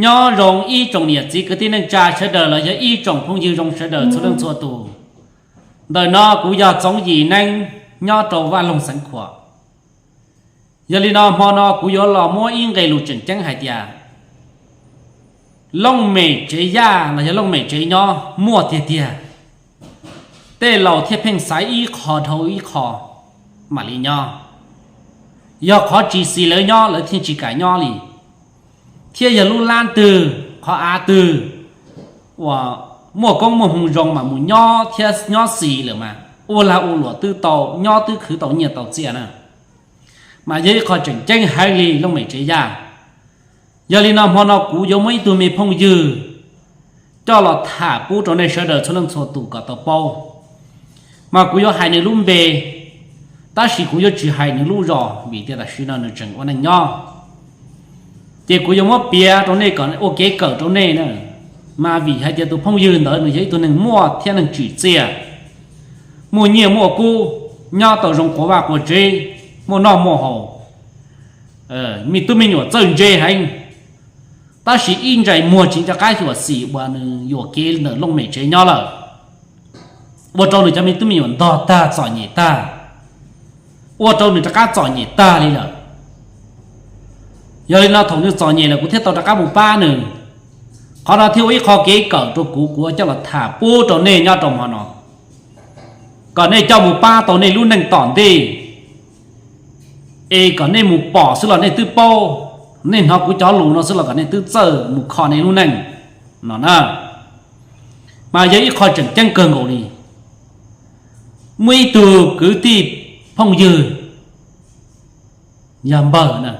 Nyob zoo ib tsoom niam txiv kwv tij neej tsa sawv daws los yog ib tsoom phooj ywg zoo sawv daws txhua leej txhua tus. Ntawm no kuv yog Txoov Yim Neeb nyob rau Vaj Loog Xeev Khuam. Yog li no hmo no kuv yuav los muab ib nqe lus tseem ceeb hais tias looj mem tsev yaj los yog looj mem tsev nyob muaj tiag tiag. Tej laus thiaj pheej xaiv ib qho dhau ib qho mam li nyob. Yog qhov tsis xis lawv nyob lawv thiaj tsis kam nyob li. Thiab yog lub lab twg qhov av twg uas muaj koob muaj hmoo zoo mas mus nyob thiab nyob xis lawm mas ua lag ua luam twb tau, nyob twb khwv tau nyiaj tau txiaj na. Mas yog ib qho tseem ceeb heev li looj mem tsev yaj. Yog li no hmo no kuv yuav muab ib tug me phooj ywg coj los tham pub rau nej sawv daws txhua leej txhua tus kom tau paub. Mas kuv yuav hais nws lub npe, tab sis kuv yuav tsis hais nws lub zos vim tias tam sim no nws tseem ua neej nyob. Ces kuv yuav muab piav rau nej kom ua kev kawm rau nej na. Mas vim hais tias tus phooj ywg ntawd nws yog ib tug neeg muaj thiab neeg tsim txiaj, muaj nyiaj muaj kub, nyob tau zoo quav vaj quav tsev, muaj noj muaj haus, me tub me nyuam txawj ntse heev. Tab sis ib ntsais muag tsis nco qab xyuam xim uas nws yuam kev ntawm looj mem tsev nyob lawm, ua rau nws cov me tub me nyuam ntog tag txom nyem tag, ua rau nws rov qab txom nyem tag li lawm. Yog li no thaum nws txom nyem lawm kuv thiaj tau rov qab mus pab nws. Qhov no thiaj ua ib qho kev kawm rau kuv, kuv coj los tham pub rau nej nyob rau hmo no, kom nej coj mus pab tau nej lub neej tom ntej, es kom nej mus pom xwb los nej twb paub, nej hnov kuv cov lus no xwb los kom nej twb txawj mus kho nej lub neej no na. Mas yog ib qho tseem ceeb kawg nkaus li. Muaj ib tug kwv tij phooj ywg yog npawg na,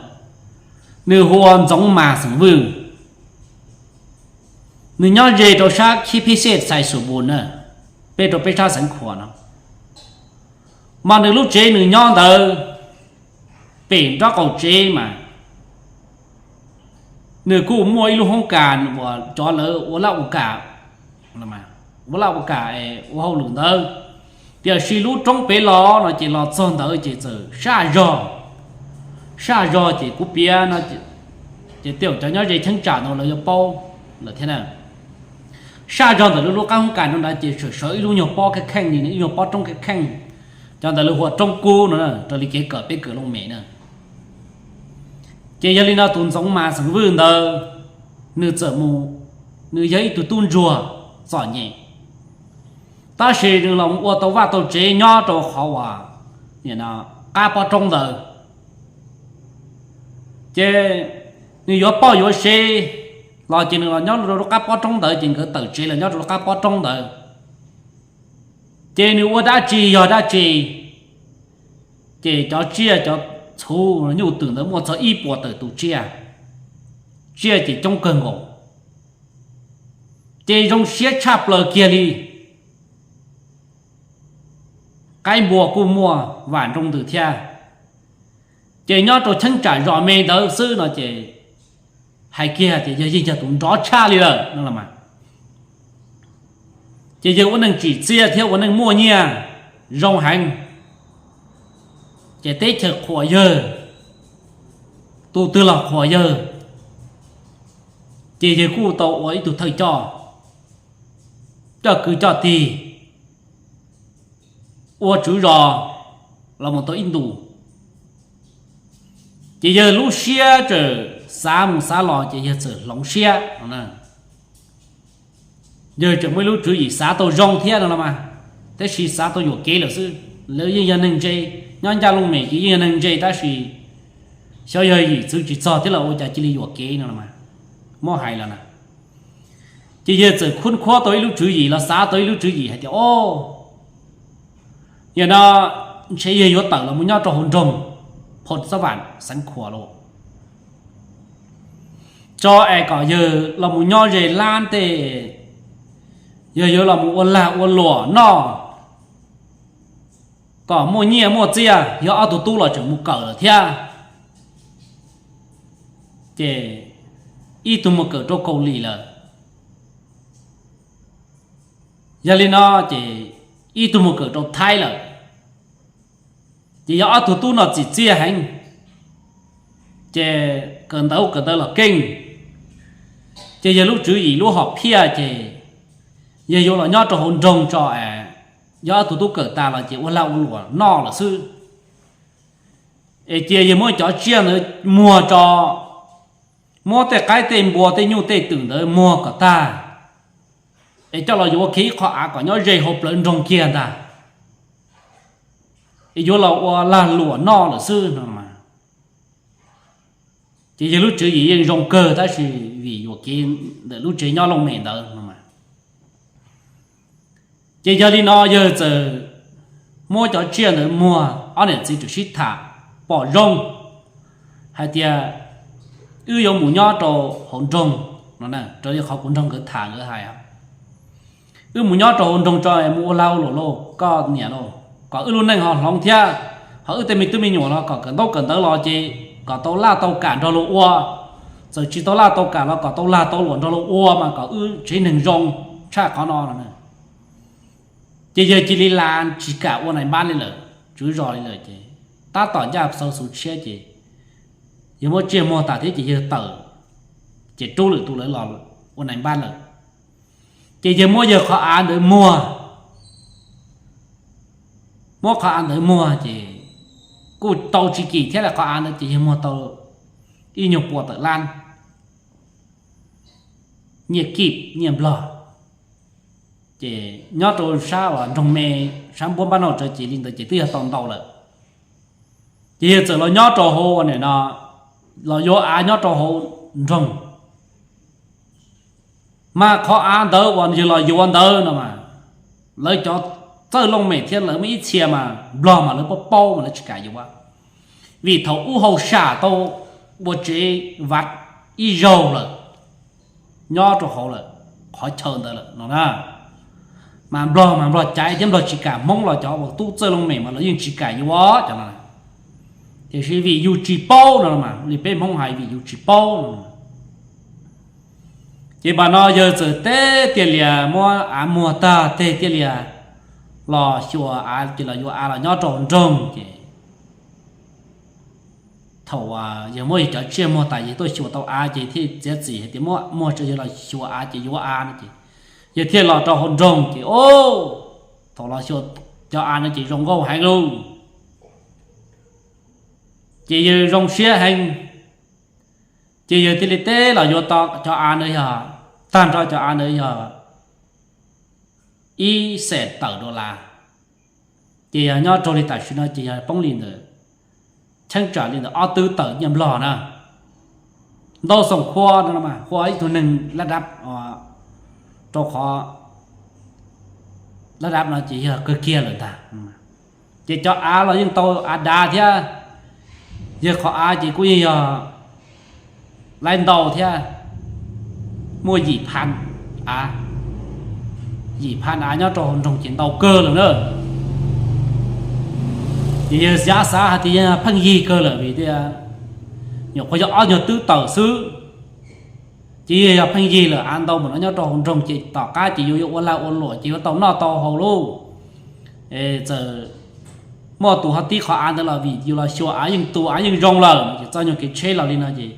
nws hu ua Ntxoov Mas xeem Vwj. Nws nyob ze rau sab khib phib xej txhais xus npus na, peb rau peb sab Xeev Khuam no. Mas nws lub tsev nws nyob ntawd pem nraub qaum tsev mas nws kuj muaj ib lub hoob kas uas cov lawv ua laj ua kam, ua laj ua kam, ua hauj lwm ntawd. Tiam sis lub roob pem los no ces los txog ntawd ces txawm saj zog, saj zog ces kuv piav no ces tej zaum cov nyob ze cheeb tsam no lawv yuav paub lawm thiab na. Saj zog ntawm lub, lub qab hoob kas no ntawd ces tseem sawv ib lub nyuag pob kheej kheej li, ib nyuag pob roob kheej kheej. Cov ntawd lawv hu ua roob kub no, raws li kev kawm peb kawm looj mem na. Ces yog li no tus Ntxoov Mas xeem Vwj ntawd, nws txawm mus, nws yog ib tug tub ntsuag txom nyem, tab sis nws los ua tau vaj tau tsev nyob rau qhov uas qab pob roob ntawd. Ces nws yuav poj yuav sev los ces nws los nyob rau lub qab pob roob ntawd, ces nkawd tawm tsev los nyob rau lub qab pob roob ntawd. Ces nws ua dab tsi yog dab tsi, ces cov tsiaj cov txhuv nyuj twm ntawd muaj txog ib puas tawm tus tsiaj, tsiaj ces coob kawg nkaus, ces zoo siab tshaj plaws kiag li. Qaib npua kuj muaj vam nroo ntws thiab. Ces nyob rau cheeb tsam zos me ntawd xwb no ces hais kiag tias yog yeej yog tus nrov tshaj li lawm no los mas. Ces yawg ua neej tsim txiaj thiab ua neej muaj nyiaj zoo heev, ces teb chaws qhuas yawg, tus twg los qhuas yawg. Ces yawg kuj tau ua ib tug thawj coj, coj kwv coj tij, ua tswv zos los mus tau ib ntus. Ces yawg lub siab txawm xav mus xav los ces yawg txawm hloov siab. Yawg tseem muaj ib lub tswv yim xav tau zoo thiab no los mas, tab sis xav tau yuam kev lawm xwb. Lawv yeej yog neeg ntse, nyob ncaj looj mem ces yeej yog neeg ntse tab sis xyov yog yim txwv tsis txog thiab los ua cas cia li yuam kev no los mas, muab hais los na. Ces yawg txawm khub khuab tau ib lub tswv yim los xav tau ib lub tswv yim hais tias, o, yog no ntshe yawg yuav tawm los mus nyob rau hauv nroog Phoo Xab Vam Xeev Khuam los, tso es kom yawg los mus nyob ze lab tej, yawg yuav los mus ua lag ua luam noj, kom muaj nyiaj muaj txiaj, yog ob tug tub los tseem mus kawm lawm thiab. Ces ib tug mus kawm rau Kaus Lim lawm, yog li no ces ib tug mus kawm rau Thaib lawm. Ces yog ob tug tub no txim txiaj heev, ces kawm ntawv kawm ntawv los keej, Ces yawg lub tswv yim lub hom phiaj ces yawg yuav los nyob rau hauv nroog tso es yog ob tug tub kawm tas los ces ua lag ua luam noj lawm xwb. Es cia yawg muab cov tsiaj ntawd muag tso, muab tej qaib tej npua tej nyuj tej twm ntawd muag kom tag, es coj los yuav ua kiag ib qho av kom nyob ze hauv plawv nroog kiag ntag, es yuav los ua lag luam noj lawm xwb no. Ces yawg lub tswv yim yeej zoo kawg tab sis vim yuam kev ntawm lub tsev nyob looj mem ntawd no. Ces yog li no yawg txawm muab cov tsiaj ntawd muag, ob niam txiv txawm sib tham pom zoo hais tias wb yuav mus nyob rau hauv nroog no, raws li qhov kuv nrog nkawd tham nkawd hais, wb mus nyob rau hauv nroog tso mus ua lag ua luam lauj koj niam lauj, kom wb lub neej ho hloov thiab, ho wb tej me tub me nyuam los kom kawm ntaub kawm ntawv los ces kom tau laj tau kam nrog luag ua, txawm tsis tau laj tau kam los kom tau lag tau luam nrog luag ua mas kom wb tsev neeg zoo tshaj qhov no no. Ces yawg cia li las tsis kam ua nais npab li lawm, tswv zos li lawm ces tab tom ncaj xau xu tshiab ces yawg muab tsiaj muag tas thiab ces yawg tawm, ces rub lwm tus lawv los ua nais npab lawm. Ces yawg muab yawg qhov av ntawd muag, muab qhov av ntawd muag ces kuj tau tsis kim thiab li, qhov av ntawd ces yawg muag tau ib nyuag pua tawm lab nyiaj kib nyiaj nplog. Ces nyob rau sab uas nroog me, sab npuab npab nauj tsaws ces li ntawd ces twb yog tau ntau lawm. Ces yawg txawm los nyob rau hauv ua nim no, los yuav av nyob rau hauv nroog. Mas qhov av ntawd uas yawg los yuav ntawd no mas, lawv cov txawj looj mem thiab lawv muaj ib txhia mas nplog mas lawv paub paub mas lawv tsis kam yuav, vim thaum ub hauj sam tau ua tsev vaj ib zaug lawm nyob rau hauv lawm, qhov chaw ntawd lawm no na. Mas nplog mas nplog caiv thiab nplog tsis kam, hmoob los cov uas tub txawj looj mem mas lawv yeej tsis kam yuav cov no. Tiam sis vim yus tsis paub no mas li peb hmoob hais vim yus tsis paub no. Ces npam no yawg txawm teb tiaj lias muab av muag tag teg tiaj lias los xyuas av ces los yuav av los nyob rau nroog ces thaum yawg muab yawg cov tsiaj muag tas yawg tuaj xyuas tau av ces thiaj txiav txim hais tias muab muag tso yawg los xyuas av ces yuav av no ces yawg thiaj los rau hauv nroog ces o, thaum los xyuas cov av no ces zoo nkauj heev lauj. Ces yawg zoo siab heev, ces yawg thiaj li teb los yuav tau cov av ntawd yog, tag nrho cov av ntawd yog ib xees tawm dollar. Ces yog nyob raug li tam sim no ces yog poob li ntawd, cheeb tsam li ntawd ob tub tawm nyiaj nplog na. Ntau xoom khua no, khua ib tug neeg laj dab, rau qhov laj dab no ces yog kawg kiag lawm ntag. Ces cov av los yeej tau av dav thiab, yawg qhov av ces kuj yeej yog laib ntau thiab, muaj yim pha av, yim pha av nyob rau hauv nroog ces ntau kawg lawm na. Ces yawg xav xav hais tias yog pheej yig kawg lawm vim tias nyuam qhuav yog ob nyuag tub tawm xwb, ces yawg yog pheej yig lawm av ntau mus no nyob rau hauv nroog ces tom qab ces yuav yuav ua lag ua luam ces yuav tau noj tau haus lauj. Txawm muaj tus ho tib qhov av ntawd los vim yus los xyuas av yeej tu av yeej zoo lawm ces txoj nyuag kev tsheb los li no ces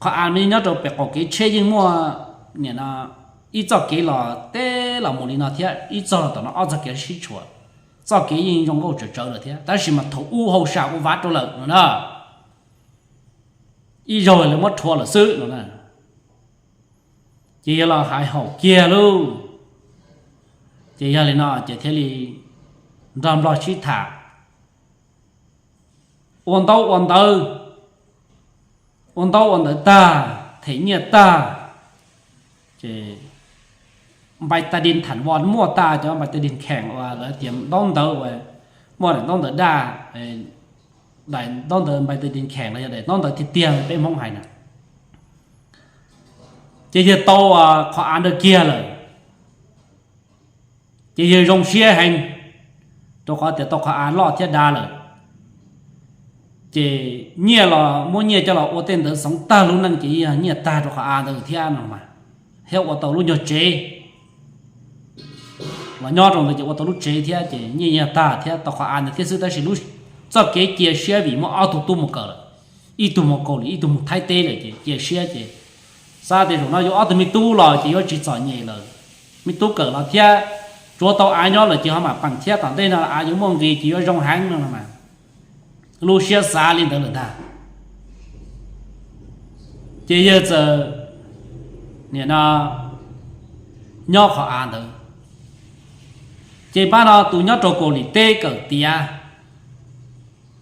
qhov av no nyob rau pem qaum kev tsheb yeej muaj nim no ib txoj kev los teb los mus li no thiab ib txoj los tom no ob txoj kev sib tshuam. Txoj kev yeej zoo nkauj tsawv tsawv lawm thiab tab sis mas thaum ub hauj sam ua vav rau lawm no na, ib zaug lawv muab rhuav lawm xwb no na. Ces yawg los hais haum kiag lauj. Ces yog li no ces thiaj li nrog nplog sib tham, ua ntaub ua ntawv, ua ntaub ua ntawv tag, them nyiaj tag, ces npai tas dis tham vos muaj tag, cov npai tas dis kheem uas lawv tias ntaub ntawv uas muaj daim ntaub ntawv daj, daim ntaub ntawv npai tas dis kheem los yog daim ntaub ntawv tiag tiag peb Hmoob hais na. Ces yawg tau qhov av ntawd kiag lawm, ces yawg zoo siab heev, rau qhov tias tau qhov av loj thiab dav lawm. Ces nyiaj los muab nyiaj coj los ua tej ntawd xoov tag lub neej ces yog nyiaj tag rau qhov av ntawd thiab no mas, thiab ua tau lub nyuag tsev los nyob rau ntawd ces ua tau lub tsev thiab ces nyiaj yog tag thiab tau qhov av ntawd thiab xwb tab sis lub, txoj kev cia siab vim muaj ob tug tub mus kawm lawm, ib tug mus kaus lim ib tug mus Thaib teb lawm ces cia siab ces Xav tias zaum no yuav ob tug me tub los ces yuav tsis txom nyem lawm, me tub kawm los thiab, tsuav tau av nyob lawm ces ho mam peem thiab, tom ntej no av yuav muaj nqis ces yuav zoo heev no mas. Lub siab xav li ntawd lawm ntag. Ces yawg txawm, nim no, nyob qhov av ntawd. Ces pab no tus nyob rau Kaus Lim teb kawm tiav,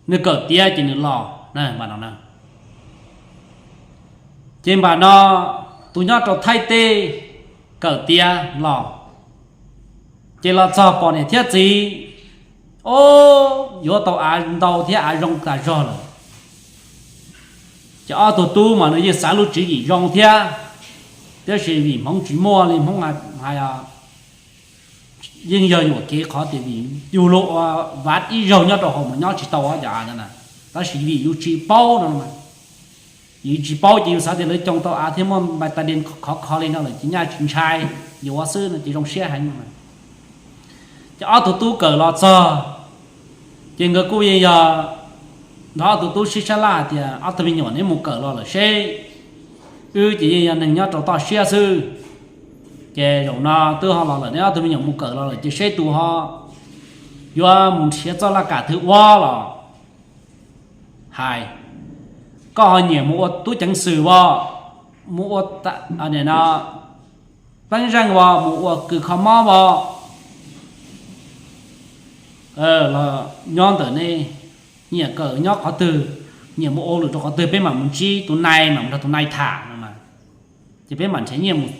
nws kawm tiav ces nws los na, npam no na. Ces npam no tus nyob rau Thaib teb kawm tiav los, ces los txog pom niam thiab txiv, o, yuav tau av ntau thiab av zoo tas zog lawm. Ces ob tug tub mas nws yeej xav lub tswv yim zoo thiab, tiam sis vim hmoov tsis muaj li, hmoov hais, yeej yog yuam kev qhov tias vim yus luag ua vav ib zaug nyob rau hauv mas nyob tsis tau cov av ntawd na, tab sis vim yus tsis paub no, yus tsis paub ces yus xav tias lawv coo tau av thiab muaj npai tas dee khov kho li no lawm ces nyaj tsis ntshai, yuav xwb no ces zoo siab heev. Ces ob tug tub kawm los txog, ces nkawd kuj yeej yog, nrog ob tug tub sib sab laj hais tias ob tug me nyuam neb mus kawm los lawm seb, wb ces yeej yog neeg nyob rau toj siab xwb. Ces zaum no twb ho los lawm, neb ob tug me nyuam mus kawm los lawm ces seb tus ho yuav mus nrhiav txoj laj kam twg ua los hais. Koj ho nyiam mus ua tub ceev xwm os, mus ua, nim no, peeb zeej os, mus ua kws kho mob os, los nyob ntawm nej, nyiam kawm nyob qhov twg, nyiam mus ua hauj lwm rau qhov twg peb mam mus ntsib tus nai, mam mus nrog tus nai tham no. Ces peb mam nrhiav nyiaj mus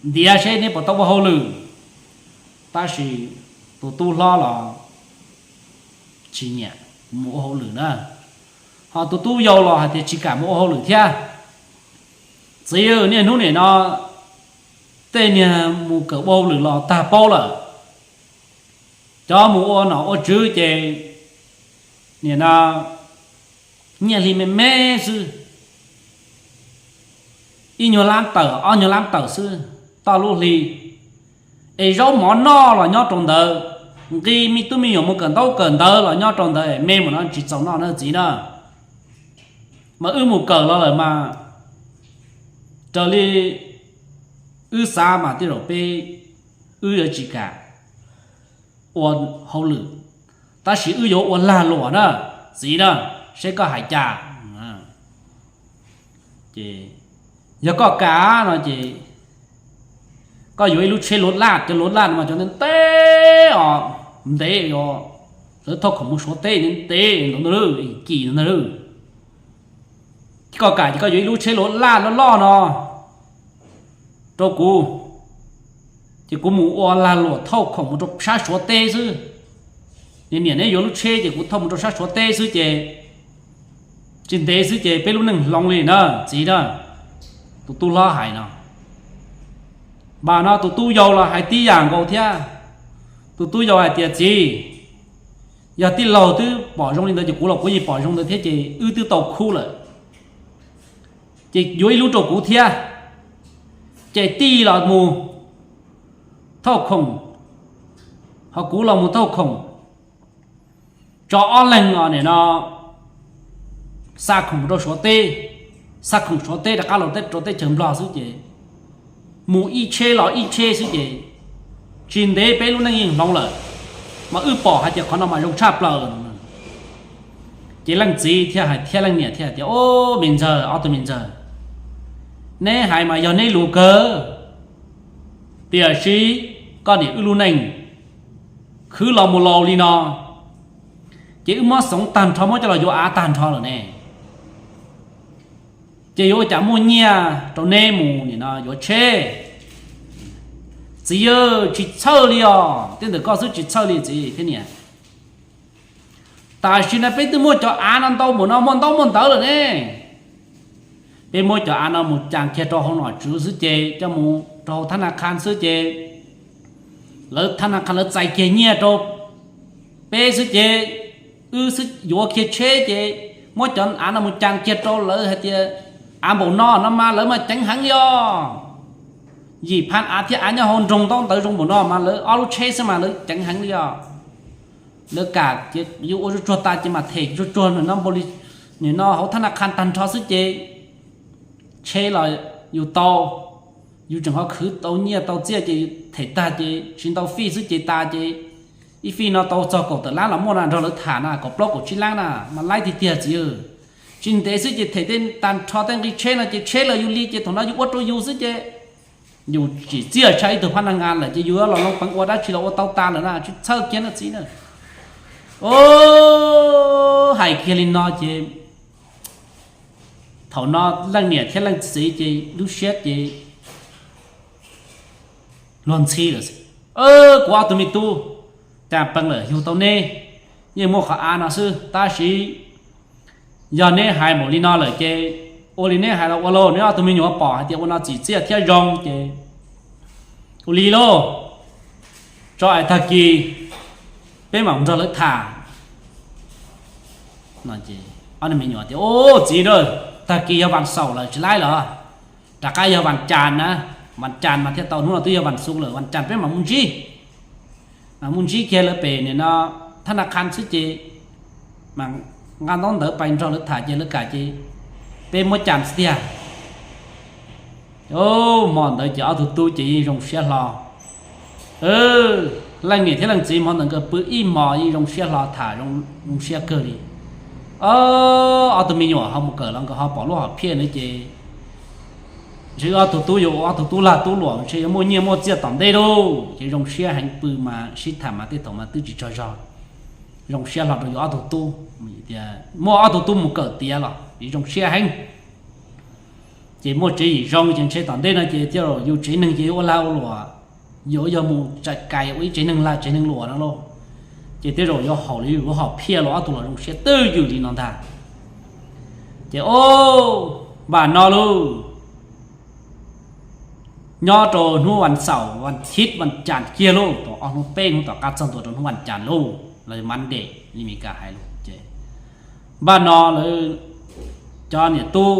ntiav seb neb puas tau ua hauj lwm. Tab sis tus tub hlob los tsis nyiam mus ua hauj lwm na, ho tus tub yau los hais tias tsis kam mus ua hauj lwm thiab. Txiv, niaj hnub nim no tej niag mus kawm ua hauj lwm los tag paub lawm, cov mus ua nom ua tswv ces nim no nyiaj hli me me xwb, ib nyuag lab tawm ob nyuag lab tawm xwb toj lub hli, es zaub mov noj los nyob rau ntawd, nqi me tub me nyuam mus kawm ntaub kawm ntawv los nyob rau ntawd, me mus no tsis txaus noj na txiv na. Mas wb mus kawm los lawm mas raws li wb xav mas tej zaum peb, wb yuav tsis kam ua hauj lwm, tab sis wb yuav ua lag luam na txiv na, seb koj hais cas. Yog koj kam no ces koj yuav ib lub tsheb luav laj, cov luav laj no mas cov ntev ntev os, ntev os, lawv thauj khoom mus Suav teb ntev ntev ntawd, kim ntawd. Koj kam ces koj yuav ib lub tsheb luav laj loj loj no rau kuv, ces kuv mus ua lag luam thauj khoom mus rau sab Suav teb xwb. Niam, neb yuav lub tsheb ces kuv thauj mus rau sab Suav teb xwb ces tsis ntev xwb ces peb lub neej hloov li na txiv na. Tus tub hlob hais no, npam no tus tub yau los hais tib yam nkaus thiab. Tus tub yau hais tias txiv, yog tij laug twb pom zoo li ntawd ces kuv los kuv yeej pom zoo ntawd thiab ces wb twb tau khub lawm, ces yuav ib lub rau kuv thiab, ces tij los mus thauj khoom, ho kuv los mus thauj khoom, tso ob leeg os nim no xa khoom rau Suav teb, xa khoom Suav teb rov qab los rau teb chaws Nplog xwb ces mus ib tsheb los ib tsheb xwb ces tsis ntev peb lub neej yeej hloov lawm, mas wb pom hais tias qhov no mas zoo tshaj plaws lawm. Ces leej txiv thiaj hais thiab leej niam thiaj hais tias, o, me ntxawg, ob tug me ntxawg, neb hais mas yog neb lus kawg, tiam sis koj niam wb lub neej khwv los mus laus li no, ces wb muab xoov tag nrho muab coj los yuav av tag nrho lawm ne, ces yuav ua cas muaj nyiaj rau neb mus nim no yuav tsheb. Txiv, tsis txhawj li os, tej ntawm koj xwb tsis txhawj li txiv thiab niam. Tam sim no peb twb muaj cov av no ntau npaum no muaj ntaub muaj ntawv lawm ne, peb muab cov av no mus cas kiag rau hauv nom tswv xwb ces coj mus rau hauv thab na kha xwb ces lawv thab na kha lawv txais kiag nyiaj rau peb xwb ces wb xwb yuav kiag tsheb ces muab cov av no mus cas kiag rau lawv hais tias av npaum no no mas lawv mas ceev heev li os. Yim phav av thiab av nyob hauv nroog ntaub ntawv zoo npaum no mas lawv ob lub tsheb xwb mas lawv ceev heev li os. Lawv kam ces yuav ua zuj tsuag tas ces mam them zuj tsuag nws no npau li, nws no hauv thab na kha tag nrho xwb ces tsheb los yus tau, yus tseem ho khwv tau nyiaj tau txiaj ces them tag ces tsis ntau fij xwb ces tas ces ib fij no tau txog kaum tawm lab los muaj na, nrog lawv tham na, kaum plaub kaum tsib lab na mas laib tiag tiag txiv. Tsis ntev xwb ces them tej tag nrho tej nqi tsheb no ces tsheb los yus li ces thaum no yus ua rau yus xwb ces yus tsim txiaj tshaj ib tug phab naj nqa lawm ces yus los loo peev ua dab tsi los ua tau tas lawm na, tsis txhawj kiag na txiv na. Hais kiag li no ces thaum no leej niam thiab leej txiv ces lub siab ces luag ntxhi lawm. Kuv ob tug me tub, cas peev lawm yug tau neb, yeej muaj qhov av no xwb tab sis yog neb hais npaum li no lawm ces ua li neb hais los ua lauj, neb ob tug me nyuam pom hais tias ua no tsim txiaj thiab zoo ces ua li lauj, tso es tag kis peb mam nrog lawv tham. Ob tug me nyuam tias, Ub txiv, tag kis yog vas xaum lawm tsis laib lawm, rov qab yog vas cas na, vas cas mas thiaj tau, hnub no twb yog vas xuv lawm, vas cas peb mam mus ntsib, mam mus ntsib kiag lawv pem nim no thab na qha xwb ces mas nqa ntaub ntawv pais nrog lawv tham ces lawv kam ces peb muab cas xwb tiag. Hmo ntawd ces ob tug tub ces yeej zoo siab hlo. Leej niam thiab leej txiv hmo ntawd nkawd pw ib hmos yeej zoo siab hlo tham zoo siab kawg li. Ob tug me nyuam ho mus kawm los nkawd ho pom lub hom phiaj na ces ntshe ob tug tub yuav ua ob tug tub lag tub luam ntshe yuav muaj nyiaj muaj txiaj tom ntej lauj, ces zoo siab heev pw mas sib tham mas tej thaum mas twb tsis tsaug zog. Zoo siab hlo rau yus ob tug tub, muaj ob tug tub mus kawm tiav los zoo siab heev. Ces muaj tsev yim zoo ces ntshe tom ntej no ces thiaj yus tsev neeg ces yuav ua lag ua luam, yuav yog mus tsa kais ua ib tsev neeg lag tsev neeg luam no lauj. Ces tej zaum yuav haum li yus lub hom phiaj los ob tug los zoo siab twj ywm li no ntag. Ces o, npaj no lauj, nyob rau hnub vas xaum vas thiv vas cas kiag lauj, tau ob hnub peb hnub tom qab txog ntua rau hnub vas cas lauj, los Monday li Mis Kas hais lauj ces npaj no lawv cov niam tub,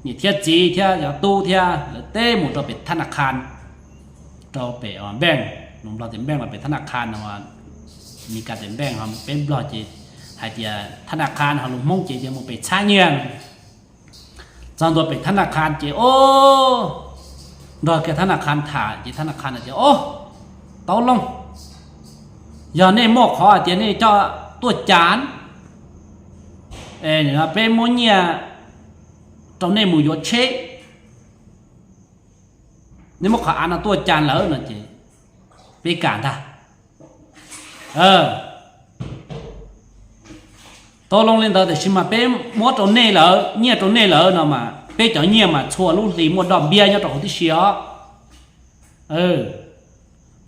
niam thiab txiv thiab cov tub thiab lawv teb mus rau pem thab na qha, rau pem npeej, lus Nplog tias npeej los pem thab na qha no, Mis Kas tias npeej ho peb Nplog ces hais tias thab na qha ho lus Hmoob ces tias mus pem txhab nyiaj. Txog ntua pem thab na qha ces o, nrog kiag thab na qha tham ces thab na qha tias o, tau loo, yog nej muaj qhov hais tias nej coj tuaj cas peb muab nyiaj rau nej mus yuav tsheb, nej muab qhov av no tuaj cas lawm no ces peb kam ntag. Tau loo li ntawd tiam sis mas peb muab rau nej lawm, nyiaj rau nej lawm no mas peb cov nyiaj mas txhua lub hlis muaj doj npiab nyob rau hauv tib si os.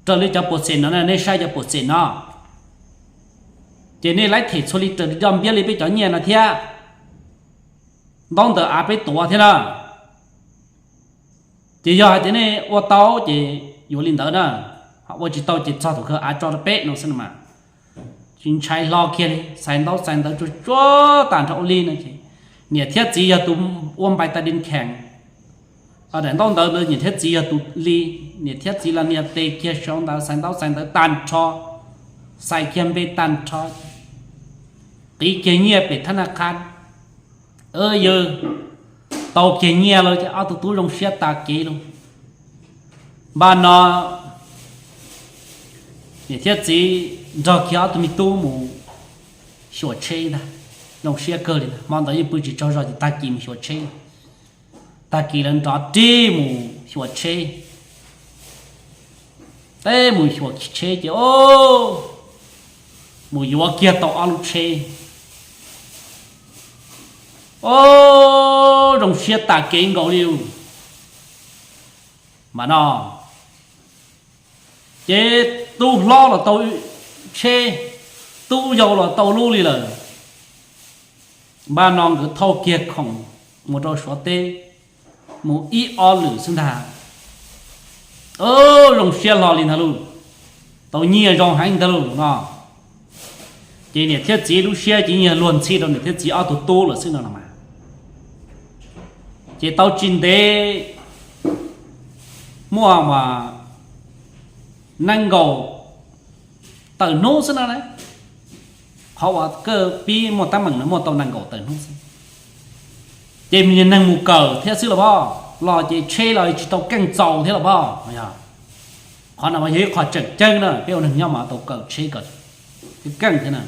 Raws li cov pua xem no, nej saib cov pua xem no, ces nej laib them txhua li raws li doj npiab li peb cov nyiaj no thiab. Ntaub ntawv av peb tuav thiab na. Ces yog hais tias nej ua tau ces yuav li ntawd na, ho ua tsis tau ces txog thaum kawg av tso rau peb no xwb no mas. Tsis ntshai hlo kiag li, xais ntaub xais ntawv tsuag tsuag tag nrho ua li no ces niam thiab txiv yog tus ua npai tas din khees, daim ntaub ntawv ntawd niam thiab txiv yog tus li, niam thiab txiv los nias tes kiag saum ntawd xais ntaub xais ntawv tag nrho, xais kiag npe tag nrho, qiv kiag nyiaj pem thab na qha, yawg, tau kiag nyiaj lawm ces ob tug tub zoo siab tas kev lauj. Npaj no niam thiab txiv nrog kiag ob tug me tub mus xyuas tsheb ntag, zoo siab kawg li. Hmo ntawd yeej pw tsis tsaug zog ces tag kis mus xyuas tsheb. Tag kis lawv nrov rig mus xyuas tsheb. Teb mus xyuas tsheb ces o, mus yuav kiag tau ob lub tsheb. O, zoo siab tas kev nkaus li. Mas no ces tub hlob los tau tsheb, tub yau los tau lub li lawm. Npaj no nkawd thauj kiag khoom mus rau Suav teb, mus ib ob lwm xwb ntag. Zoo siab hlo li ntag lauj, tau nyiaj zoo heev ntag lauj no. Ces niam thiab txiv lub siab ces yog luag ntxhi rau niam thiab txiv ob tug tub lawm xwb no los mas. Ces tau tsis ntev muaj nees nkaum tawm hnub xwb no, qhov uas kawj pib muaj teeb meem no muaj tau nees nkaum tawm hnub xwb. Ces niag neeg mus kawm thiab xwb los pom los ces tsheb los tsis tau keej txaus thiab los pab. Qhov no mas yog ib qho tseem ceeb na, peb ua neeg nyob mas tau kawm tsheb kom keej thiab na.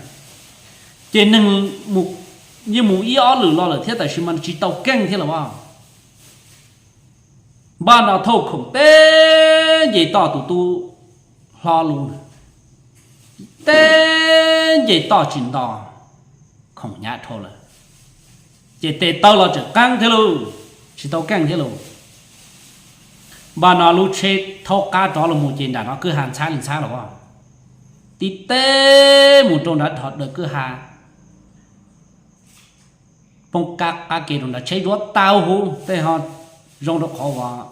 Ces neeg yeej mus ib ob lwm los lawm thiab tab sis mas tsis tau keej thiab los pab. Npaj no thauj khoom teb nce toj tus tub hlob lub, teb nce toj tsis nto, khoom hnyav dhau lawm, ces tes taw los tseem qeeb thiab lauj, tsis tau keej thiab lauj. Npaj no lub tsheb thaub qab rov los mus ces nram no kwj ha ntxhab li ntxhab los, tib teb mus rau nrad dhos daws kwj ha poob qab qab ke rau nrad, tsheb yuav tau huv tej ho zoo rau qhov uas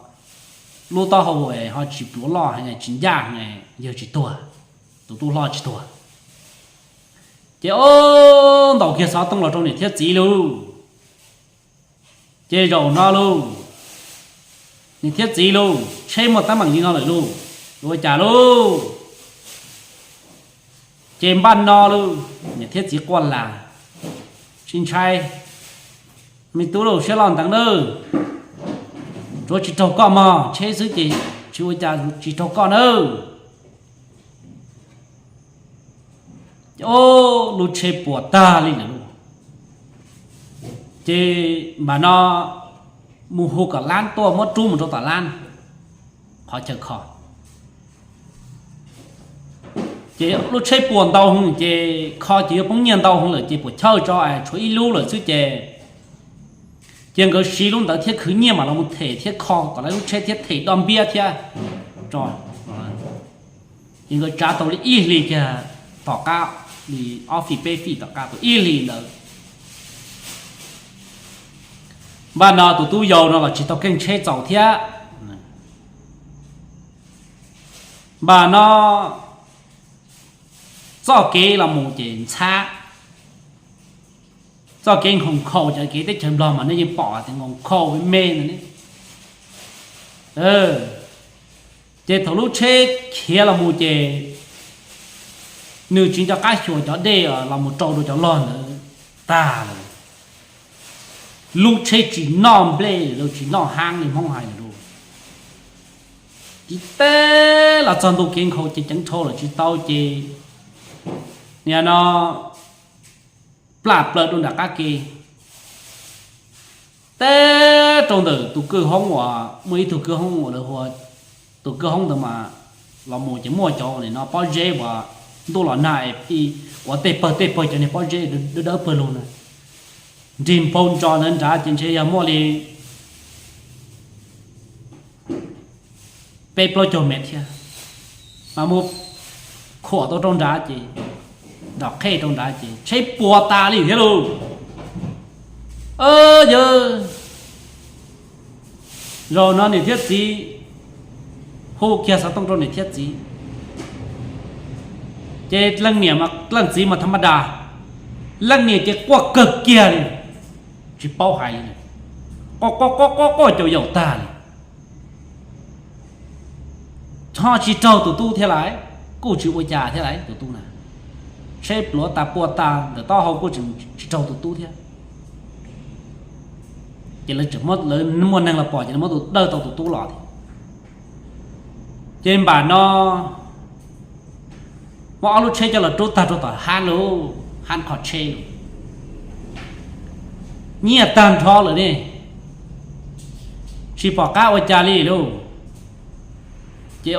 lub taub hau ho tsis pluav loj, tsis ncaj, yawg tsis tuag, tus tub hlob tsis tuag. Ces ob ntaus kiag xov tooj los rau niam thiab txiv lauj. Ces zaum no lauj, niam thiab txiv lauj, tsheb muaj teeb meem li no lawm lauj, yuav ua cas lauj? Ces npaj no lauj, niam thiab txiv quaj las, tsis ntshai, me tub lauj, siab loj ntev nawb, tsuav tsis raug koj mog, tsheb xwb ces tsis ua cas, tsis raug koj nawb. Lub tsheb puas tag li lawm lauj. Ces npaj no mus hu kom lab tuaj muab rub mus rau tom lab, qhov chaw kho. Ces lub tsheb puas ntau heev ces kho ces yuav poob nyiaj ntau heev lawm ces puas chawj tso es tshuav ib lub lawm xwb ces, ces nkawd siv lub ntawd thiab khwv nyiaj mam los mus them thiab kho kom lawv lub tsheb thiab them doj npiab thiab tso. Ces nkawd tsav tau li ib hlis kiag tom qab, li ob fij peb fij tom qab tau ib hlis ntawd, npaj no tus tub yau no los tsis tau keej tsheb txaus thiab. Npaj no txoj kev los mus ces ntxhab, txoj kev nkhaus nkhaus, cov kev teb chaws Nplog mas nej yeej pom tias nkhaus nkhaus me me ntag ne. Ces thaum lub tsheb khiav los mus ces nws tsis nco qab xyuas cov dej los mus rau rau cov log ntawd tag lawm. Lub tsheb tsis noj nplej li, tsis noj haab li Hmoob hais lawm lauj. Tib teb los txog ntu kev nkhaus ces ceev dhau lawm tsis tau ces nim no plam plaws rau nram qab ke, teb rau ntawm tus kwj hoob uas muaj ib tug kwj hoob uas lawv hu, tus kwj hoob ntawd mas los mus ces muaj cov nim no pob zeb uas ntuj los nag es ib quav tej pawg tej pawg cov niag pob zeb dawb dawb pawg lug na, nrig npau ntsos ntawd nrad ces ntshe yog muaj li peb plaub caug mev thiab, mas mus khuam tau rau nrad ces, nrom qhej rau nrad ces tsheb puas tas li thiab lauj. Yawg, zaum no niam thiab txiv, hu kiag xov tooj rau niam thiab txiv. Ces leej niam, leej txiv mas tham ma das, leej niam ces quaj kawg kiag li, tsis paub hais li, quaj quaj quaj quaj caum yaum tag li. Ho tsis raug tus tub thiab lawm, kuj tsis ua cas thiab lawm tus tub na. Tsheb pluav tas puas tas ntawm taub hau kuj tsis raug tus tub thiab. Ces lawv tseem, lawv muaj neeg los pom ces lawv muab tus, dawj tau tus tub los thiab. Ces npam no muab ob lub tsheb coj los rub tag rau tom hab lauj, hab qhov tsheb lauj. Nyiaj tag nrho lawm ne, tsis pom qab ua cas li lauj. Ces o,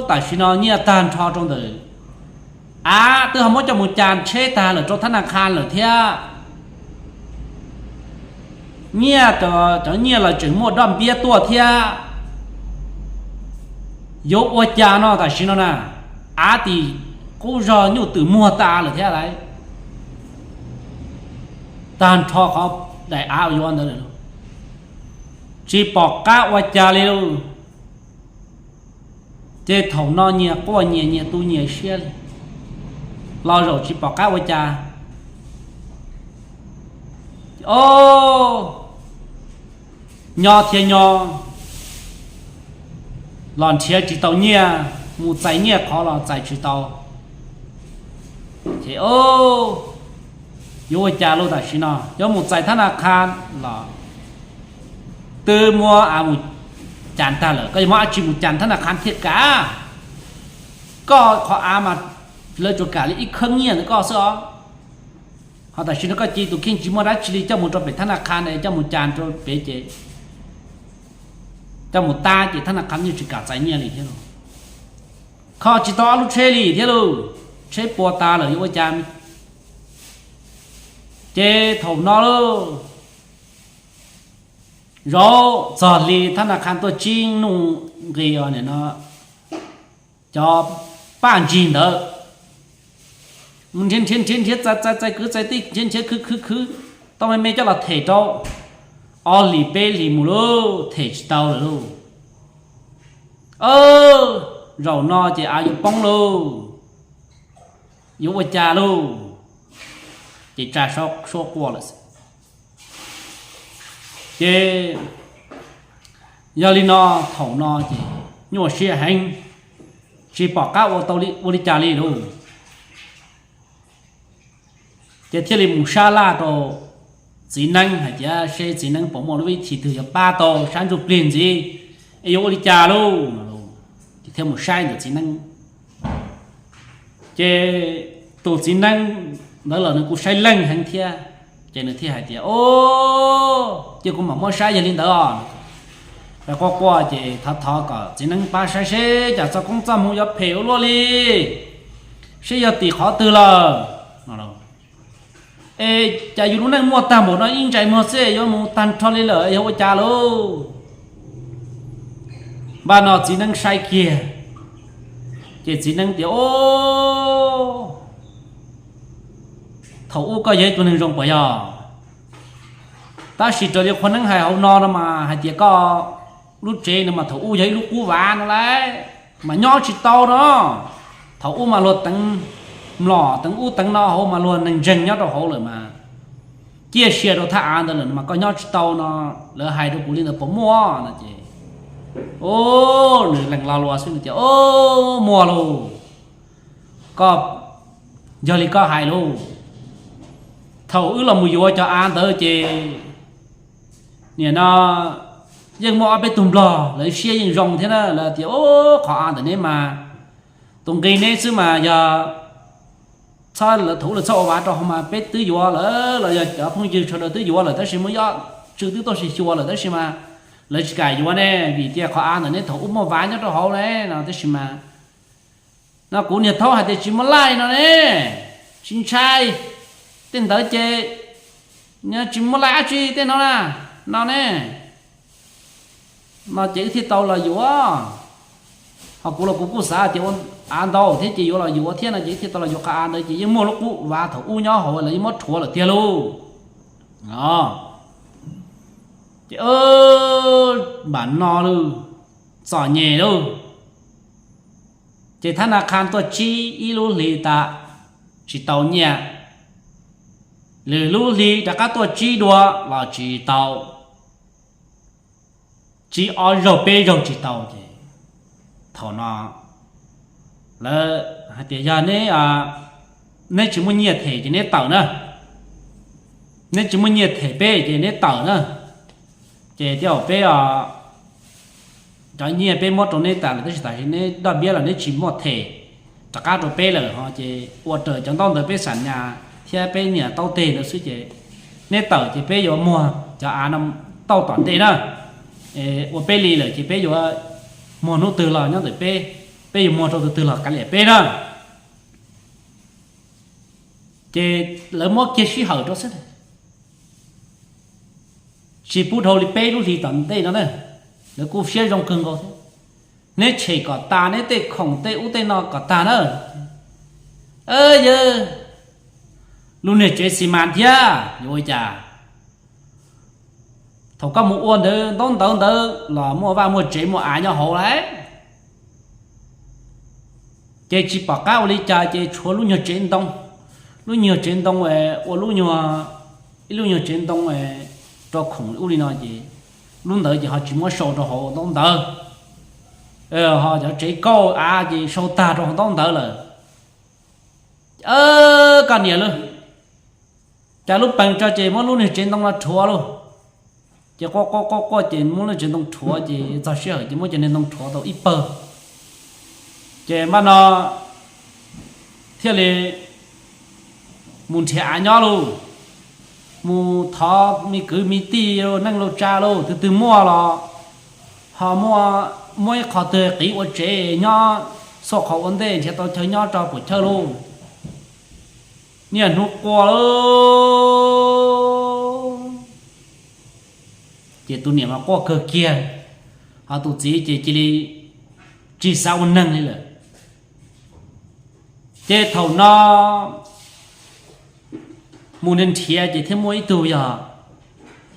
tam sim no nyiaj tag nrho rau ntawm, av twb ho muab coj mus cas tsheb tag lawm rau thab na kha lawm thiab. Nyiaj, cov nyiaj los tseem muaj doj npiab tuaj thiab. Yuav ua cas no tam sim no na, av tim qub zog nyuj twm muag tas lawm thiab lawm. Tag nrho qhov daim av uas yuav ntawd lawm, tsis pom qab ua cas li lauj. Ces thaum no nyias quaj nyias, nyias tu nyias siab li, los zaum tsis pom qab ua cas. O, nyob thiab nyob los nrhiav tsis tau nyiaj, mus txais nyiaj qhov los txais tsis tau. Ces o, yuav ua cas lauj, tam sim no yuav mus txais thab na kha los Twb muab av mus cas tag lawm, koj yuav muab dab tsi mus cas thab na kha thiaj kam? Koj qhov av mas lawv tsuas kam li ib khawb nyiaj ntawm koj xwb os. Ho tam sim no koj cia tus kheej tsis muaj dab tsi li coj mus rau pem thab na kha, coj mus cas rau pem ces coj mus tab ces thab na kha yeej tsis kam txais nyiaj li thiab lauj. Kho tsis tau ob lub tsheb li thiab lauj, tsheb puas tas lawm yuav ua cas? Ces thaum no lauj, zaum txog hli thab na kha tuaj tsib nuj nqis os, nim no cov paj ntsig ntawd nrhiav nrhiav nrhiav nrhiav txais txais txais kwv txais tij nrhiav nrhiav khwv khwv khwv, tau me me coj los them rau. Ob hlis peb hlis mus lauj, them tsis tau lawm lauj. Zaum no ces av yuav poob lauj, yuav ua cas lauj? Ces tsa suab quaj lawm xwb. Ces yog li no, thaum no ces nyuaj siab heev, tsis pom qab ua tau ua li cas li lauj. Ces thiaj li mus sab laj rau txiv neeb hais tias seb txiv neeb puas muaj lub vib thim twg yuav pab tau sab ntsuj plig ntxiv, es yuav ua li cas lauj no. Ces thiaj mus saib ntawm txiv neeb. Ces tus txiv neeb ntawd los nws kuj saib leej heev thiab, ces nws thiaj hais tias, O, cia kuv mam muab saib yog li ntawd os. Quaj quaj ces thov thov kom txiv neeb pab saib seb cas txoj koob txoj hmoov yuav phem ua luaj li, seb yog tim qhov twg lawm. Es cas yus lub neej muaj tag npaum no ib ntsais muag xwb yuav mus tag nrho li lawm, yog ua cas lauj? Npaj no txiv neeb saib kiag, ces txiv neeb tias, O, thaum ub koj yog ib tug neeg zoo puas yog? Tab sis raws li qhua neeb hais hauv no no mas hais tias koj lub tsev no mas thaum ub yog ib lub qub vav no lauj, mas nyob tsis tau no. Thaum ub mas luag teev mlom teev ub teev no hauv mas luag neeg ntseeg nyob rau hauv lawm mas ciaj sia rau thaj av ntawd lawm mas koj nyob tsis tau no. Lawv hais rau kuv li ntawd puas muaj no ces, o, nws lees lo lus xwb nws tias, O, muaj lauj, koj, yog li koj hais lauj. Thaum wb los mus yuav cov av ntawd ces nim no yeej muaj ob peb tug nplog lawv siab yeej zoo thiab na, lawv tias, O, qhov av ntawm neb mas tus nqi neb xwb mas yog thaum ub lawv txhob ua vav rau hauv mas peb twb yuav lawm los yog cov phooj ywg sawv daws twb yuav lawm tab sis muaj ib ob tswv twb tuaj sis xyuas lawm tab sis mas lawv tsis kam yuav ne, vim tias qhov av ntawm neb thaum ub muaj vav nyob rau hauv ne no tab sis mas no kuv niag thaub hais tias tsis muaj laij no ne, tsis ntshai, tej ntawd ces tsis muaj laij dab tsi tej no na, no ne, no ces wb thiaj tau los yuav. Ho kuv los kuv kuj xav tias ua av ntau thiab ces yuav los yuav thiab no ces wb thiaj tau los yuav qhov av ntawd ces yeej muaj lub qub vav thaum ub nyob hauv lawv yeej muab rhuav lawm tiag lauj. Ces npam no lauj, txom nyem lauj. Ces thab na kha tuaj tsib ib lub hli tas tsis tau nyiaj, lwm lub hli rov qab tuaj tsib dua los tsis tau, tsib ob zaug peb zaug tsis tau ces thaum no lawv hais tias yog neb, neb tsis muaj nyiaj them ces neb tawm na, neb tsis muaj nyiaj them peb ces neb tawm na. Ces tej zaum peb, cov nyiaj peb muab rau neb tas lawm tab sis tam sim neb doj npiab los neb tsis muaj them rov qab rau peb lawm ho ces ua raws cov ntaub ntawv peb xam nyas thiab peb niam taub teg ntawd xwb ces neb tawm ces peb yuav muag cov av no tauj tom ntej na. Ua peb li lawm ces peb yuav muag hnub twg los nyob ntawm peb, peb yuav muag rau tus twg los kav liam peb na. Ces lawv muab kiag sij hawm rau xwb, tsis pub dhau li peb lub hlis tom ntej no na. Lawv kuj siab zoo kawg nkaus thiab, neb tshem kom tas neb tej khoom tej ub tej no kom tag na. Yawg, lub niag tsev xi mas thiab yuav ua cas? Thaum koj mus ua ntawd ntaub ntawv ntawd los muaj vaj muaj tsev muaj av nyob hauv lauj. Ces tsis pom qab ua li cas ces tshuav lub nyuag tsev ntoo, lub nyuag tsev ntoo, ua lub nyuag, ib lub nyuag tsev ntoo rau khoom ub li no ces lub ntawd ces ho tsis muab sau rau hauv ntaub ntawv, ho cov tsev kauj av ces sau tag rau hauv ntaub ntawv lawm. Koj niam lauj, cas lub pees tso ces muab lub niag tsev ntoo no rhuav lauj. Ces quaj quaj quaj quaj ces muab lub tsev ntoo rhuav ces txog sij hawm ces muab cov niag ntoo rhuav tau ib pawg. Ces npaj no thiaj li mus nrhiav av nyob lauj, mus thov me kwv me tij neej laus tsa lauj, twg twg muaj los ho muab ib qho twg qiv ua tsev nyob, xuaj qhov ua ntej nrhiav tau chaw nyob rau puam chawj lauj. Niaj hnub quaj lauj. Ces tus niam mas quaj kawg kiag, ho tus txiv ces cia li tsis xav ua neeg li lawm. Ces thaum no mus nrhiav ces thiaj muaj ib tug yog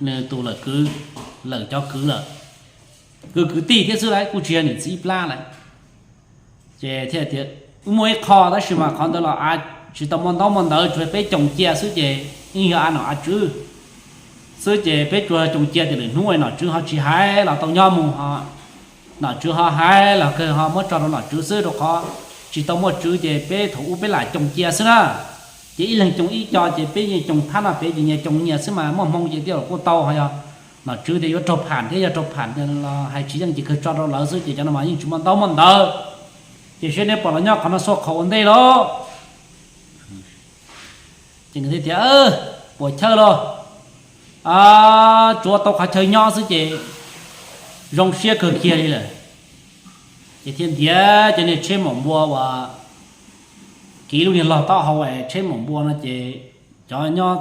nws tus lawm kwv, lawm cov kwv lawm, kwv kwv tij thiab xwb lauj, kuj tsis yog niam txiv ib plab lawm. Ces thiaj tias, muaj ib qho tab sis mas qhov ntawd los av tsis tau muaj ntaub muaj ntawv, tsuas peb coos cia xwb ces yeej yog av nom av tswv xwb ces peb tsuas coos cia tias lwm hnub nom tswv ho tsis hais los tau nyob mus ho, nom tswv ho hais los kawg ho muab tso rau nom tswv xwb, rau qhov tsis tau muaj tswv ces peb thaum ub peb lam coos cia xwb na. Ces ib leeg coos ib co ces peb yeej coos thab no pem ces nyias coos nyias xwb mas muaj hmoo ces twb los kuj tau, ho yog nom tswv tias yuav raug pham thiab yog raug pham los hais tsis yeej ces kawg tso rau lawv xwb ces cov no mas yeej tsis muaj ntaub muaj ntawv. Ces seb neb puas los nyob qhov no xuaj qhov ua ntej lauj. Ces nws thiaj tias, puam chawj lauj, tsuav tau qhov chaw nyob xwb ces zoo siab kawg kiag li lawm. Ces thiaj ntiav cov niag tsheb maum npua uas kiv lub niag log taub hau es tsheb maum npua no ces cov nyob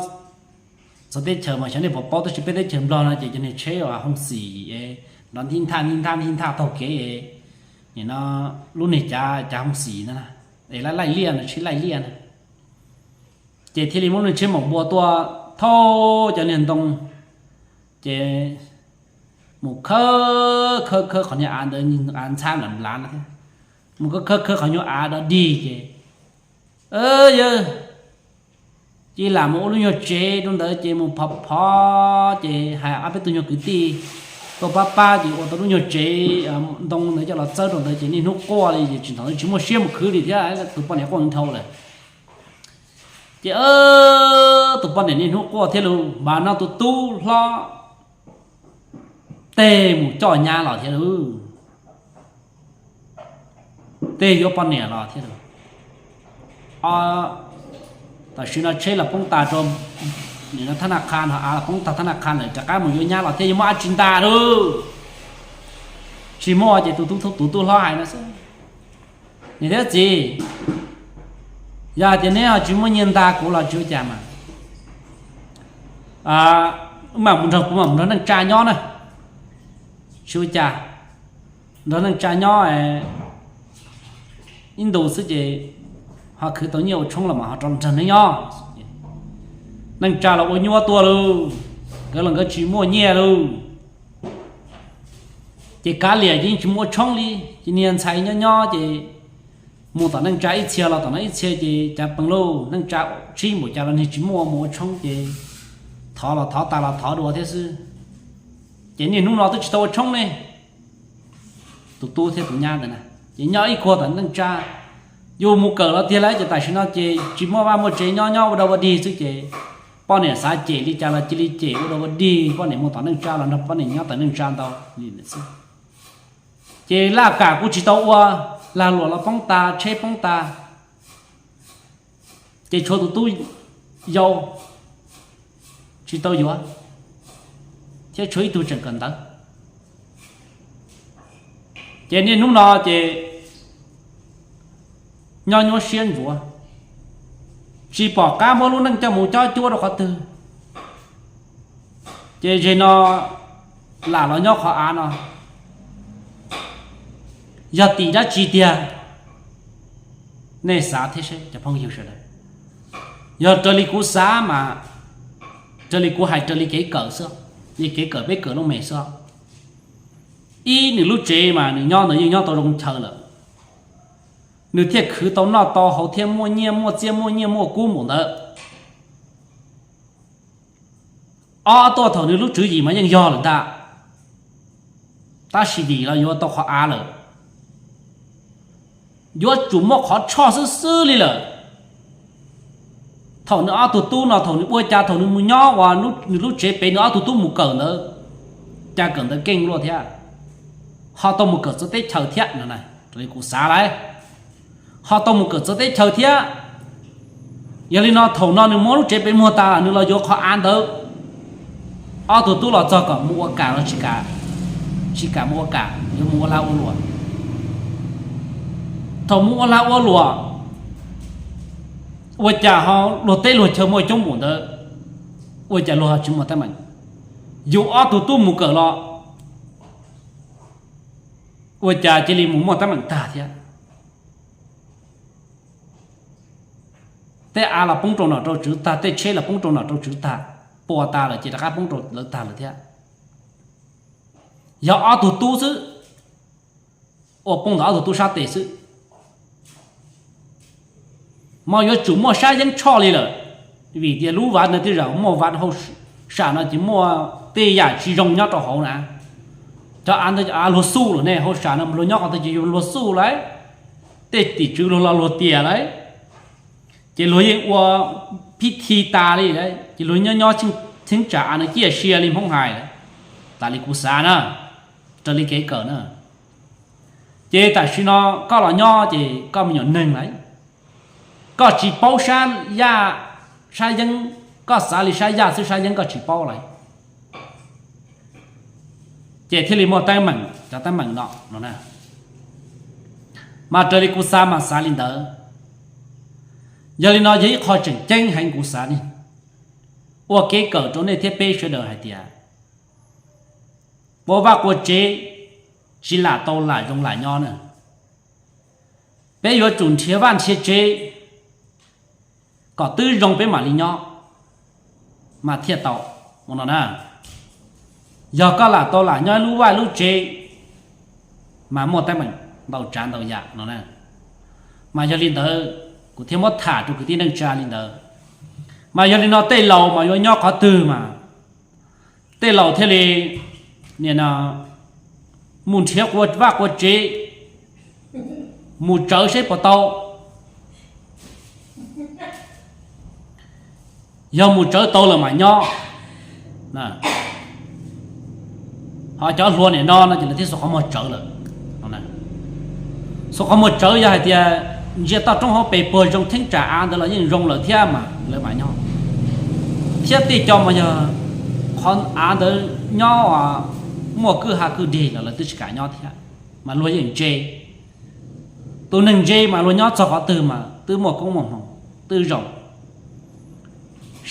txawv teb chaws mas xyov nej puas paub tab sis peb teb chaws Nplog no ces cov niag tsheb uas hoo xim nrov nthib nthaj nthib nthaj nthib nthaj taug kev, nim no lub niag cav cav hoo xim no es laij laij liaj no, tsheb laij liaj na. Ces thiaj li muab niag tsheb maum npua tuaj thauj cov niag ntoo, ces mus khawb khawb khawb qhov niag av ntawd, av ntxhab nlam nlav no thiab, mus khawb khawb khawb qhov nyuag av dog dig ces, yawg, cia lam mus ua lub nyuag tsev rau ntawd ces mus phov phov ces hais ob peb tug nyuag kwv tij tuaj pab pab ces ua tau lub nyuag tsev ntoo ntawd coj los txawb rau ntawd ces niaj hnub quaj li ces tsis ntawd tsis muaj siab mus khwv li thiab, tus poj niam quaj dhau lawm. Ces tus poj niam niaj hnub quaj thiab lauj, mas no tus tub hlob tej mus coj nyab los thiab lauj, tej yuav poj niam los thiab lauj. Tam sim no tsheb los poob tas rau, nim no thab naj qha no av los poob tag thab naj qha lawm rov qab mus yuav nyab los thiab yuav muaj dab tsi nta lauj. Tsis muaj ces tus tub, tus tub hlob hais no xwb, niam thiab txiv, yog hais tias neb ho tsis muaj nyiaj nta kuv los tsis ua cas mas, wb mam mus nrog, kuv mam mus nrog neej tsa nyob na. Tsis ua cas, nrog neej tsa nyob ib ntus xwb ces ho khwv tau nyiaj ua tshoob los mas ho rov nrog neej nyob. Neej tsa los ua nyuaj tuaj lauj, nkawd los nkawd tsis muaj nyiaj lauj. Ces kav liam ces yeej tsis muaj ua tshoob li, ces niag ntxhais nyob nyob ces mus tom neej tsa ib txhia los tom no ib txhia ces cav pees lauj, neej tsa tsib npaum cas los niag tsis muaj mus ua tshoob ces thov los thov tas los thov dua thiab xwb. Ces niaj hnub no twb tsis tau ua tshoob ne. Tus tub thiab tus nyab ntawd na, ces nyob ib kuag tom neej tsa, yus mus kawm los tiag lawm ces tam sim no ces tsis muaj vaj muaj tsev nyob, nyob ua dog ua dig xwb ces poj niam xav cem li cas los cia li cem ua dog ua dig, poj niam mus tom neej tsa los nrog poj niam nyob tom neej tsa ntau li xwb. Ces laj kam kuj tsis tau ua, lag luam los poob tas, tsheb poob tas, ces tshuav tus tub yau tsis tau yuav, thiab tshuav ib tug tseem kawm ntawv. Ces niaj hnub no ces nyob nyuaj siab ntsuav, tsis pom qab muab lub neej coj mus cob cuab rau qhov twg. Ces zem no lam los nyob qhov av no, yog tim dab tsi tiag? Nej xav thiab seb cov phooj ywg sawv daws. Yog raws li kuv xav mas, raws li kuv hais raws li kev kawm xwb, li kev kawm peb kawm looj mem xwb. Ib, nws lub tsev mas nws nyob ntawd yeej nyob tau zoo chaw lawm, nws thiaj khwv tau noj tau haus thiaj muaj nyiaj muaj txiaj muaj nyiaj muaj kub npaum ntawd. Ob tuaj thaum nws lub tswv yim mas yeej yog lawm ntag, tab sis vim los yuav tau qhov av lawm, yuav tsum muaj qhov tshoj xwb xwb li lawm. Thaum nws ob tug tub no thaum nws ua cas thaum nws mus nyob uas nws lub tsev pem nws ob tug tub mus kawm ntawd, ca kawm ntawv keej luaj thiab, ho tau mus kawm txawv teb chaws thiab no, raws li kuv xav lawm, ho tau mus kawm txawv teb chaws thiab. Yog li no thaum no nws muab lub tsev pem muag tas, nws los yuav qhov av ntawd. Ob tug tub los txog kom mus ua kam los tsis kam, tsis kam mus ua kam, yuav mus ua lag ua luam. Thaum mus ua lag ua luam, ua cas ho luag teb luag chaw muaj coob npaum ntawd, ua cas luag tsis muaj teeb meem? Yus ob tug tub mus kawm los ua cas cia li mus muaj teeb meem tag thiab? Tej av los poob rau nom rau tswv tag, tej tsheb los poob rau nom rau tswv tag, pua tas lawm ces rov qab poob rau lawv tag lawm thiab. Yog ob tug tub xwb, ua poob ntawm ob tug tub sab tes xwb. Mas yuav tsum muaj sab yeeb tshoj li lawm, vim tias lub vaj no tej zaum muaj vaj hauj sam no ces muaj tej yam tsis zoo nyob rau hauv na. Cov av ntawd cov av luag xuj lawm ne, hauj sam no luag nyob qhov twg ces yog luag xuj lawm, tej tim tswv luag los luag tias lawm, ces luag yeej ua phib thi tas li, ces luag nyob nyob cheeb tsam av no ciaj sia li Hmoob hais lawm. Tas li kuv xav na, raws li kev kawm na, ces tam sim no koj los nyob ces koj me nyuam neeg lawm, koj tsis paub sab yaj sab yeeb, koj xav li sab yaj xwb sab yeeb koj tsis paub lawm, ces thiaj li muaj teeb meem cov teeb meem no no na. Mas raws li kuv xav mas xav li ntawd. Yog li no yog ib qho tseem ceeb heev kuv xav ua kev kawm rau nej thiab peb sawv daws hais tias, quav vaj quav tsev tsis lam tau lam zoo lam nyob na. Peb yuav tsum nrhiav vaj nrhiav tsev kom twb zoo peb mam li nyob mas thiaj tau no na. Yog koj lam tau lam nyob lub vaj lub tsev mas muaj teeb meem ntau tsav ntau yam no na. Mas yog li ntawd kuv thiaj muab tham rau kwv tij neej tsa li ntawd. Mas yog li no tej laus mas yuav nyob qhov twg mas tej laus thiaj li nim no mus nrhiav quav vaj quav tsev, mus tsawv seb puas tau. Yog mus tsawv tau lawm mas nyob, ho cov hluas nim no no ces lawv thiaj xuas qhov muag tsawv lawm. Xuas qhov muag tsawv yog hais tias ntsia toj roob hauv pes puag zoo cheeb tsam av ntawd los yeej zoo lawm thiab mas lawv mam nyob. Thiab tej co mas yog qhov av ntawd nyob muaj kwj ha kwj deg los lawv twb tsis kam nyob thiab, mas luag yeej ntse. Tus neeg ntse mas luag nyob txog qhov twg mas twb muaj koob muaj hmoov, twb zoo.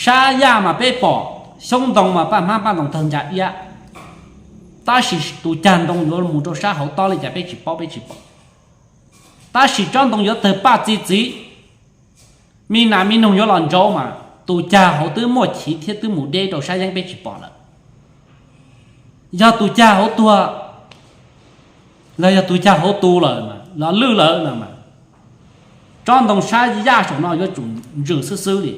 Sab yaj mas peb pom, xyoob ntoo mas paj hmab paj ntoo tawg ncas iab, tab sis tus cag ntoo yuav mus rau sab hauv tob li cas peb tsis paub, peb tsis pom. Tab sis tsob ntoo yuav tawg paj txi txiv, me nas me noog yuav los ntsauv mas tus cag hauv twb muaj chiv thiab twb mus deb rau sab yeeb peb tsis pom lawm. Yog tus cag hauv tuag los yog tus cag hauv tu lawm los lwj lawm no mas, tsob ntoo sab yaj saum no yuav tsum ntsws xwb xwb li.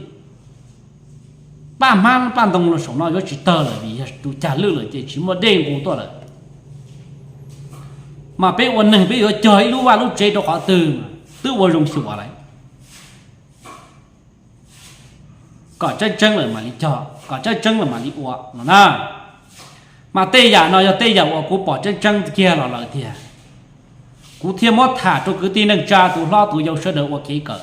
Paj hmab paj ntoo saum no yuav tsis tawg lawm vim yog tus cag lwj lawm ces tsis muaj dej nqus tuaj lawm. Mas peb ua neeg peb yuav cog ib lub vaj lub tsev rau qhov twg mas twb ua zoo xyuas lawm. Kom tseeb tseeb lawm mam li cog, kom tseeb tseeb lawm mam li ua no na. Mas tej yam no yog tej yam uas kuv pom tseeb tseeb kiag los lawm tiag, kuv thiaj muab tham rau kwv tij neej tsa tus hlob tus yau sawv daws ua kev kawm.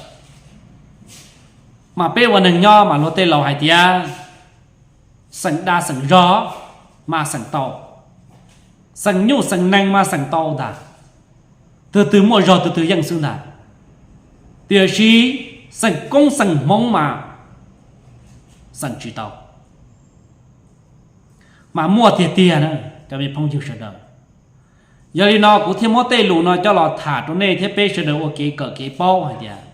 Mas peb ua neeg nyob mas luag tej laus hais tias, xeem dag xeem zog mas xeem tau, xeem nyuj xeem nees mas xeem tau ntag, twg twg muaj zog twg twg yeej xwb ntag. Tiam sis xeem koob xeem hmoov mas xeem tsis tau. Mas muaj tiag tiag na, cov me phooj ywg sawv daws. Yog li no kuv thiaj muab tej lus no coj los tham rau nej thiab peb sawv daws ua kev kawm kev paub hais tias